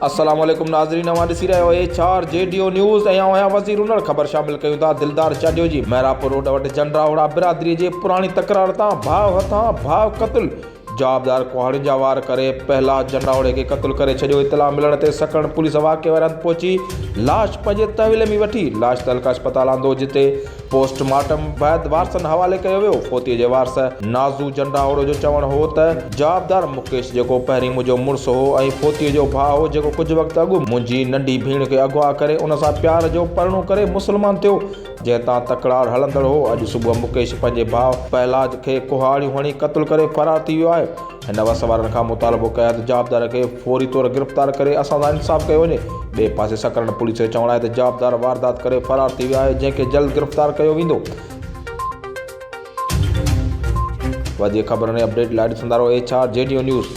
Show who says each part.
Speaker 1: السلام عليڪم ناظرين اوهان ڏسي رهيا آهيو H R G D O news ۽ آئون آهيان وزير انڙ خبر شامل ڪيون ٿا دلدار چانڊيو جي محرابپور روڊ وٽ جنڊراهوڙا برادري جي پراڻي تڪرار تان ڀاء هٿان ڀاء قتل جوابدار ڪهاڙين جا وار ڪري پهلاج جنڊراهوڙي کي قتل ڪري ڇڏيو اطلاع ملڻ تي سڪرنڊ پوليس واقعي واري هنڌ پهچي لاش پنهنجي تحويل ۾ وٺي لاش تعلقه اسپتال آندو جتي پوسٽ مارٽم بعد وارثن حوالي ڪيو ويو. فوتي جي وارث نازو جنڊاهوڙو جو چوڻ هو ته جوابدار مڪيش جيڪو پهرين منهنجو مڙس هو ۽ فوتي جو ڀاء هو جيڪو ڪجهه وقت اڳ منهنجي ننڍي ڀيڻ کي اغوا ڪري ان سان پيار جو پرڻو ڪري مسلمان ٿيو جنهن تان تڪرار هلندڙ هو اڄ صبح مڪيش پنهنجي ڀاء پهلاج کي ڪهاڙيون هڻي قتل ڪري فرار ٿي ويو آهي. هن وس وارن کان مطالبو ڪيو ته جوابدار کي فوري طور گرفتار ڪري اسان سان انصاف ڪيو وڃي. ٻئي پاسي سڪرنڊ پوليس جو چوڻ آهي ته جوابدار واردات ڪري فرار ٿي ويو آهي جنهن کي جلد گرفتار ڪيو ويندو. وڌيڪ خبرن ۽ اپڊيٽ لاء ڏسندا رهو H R G D O news.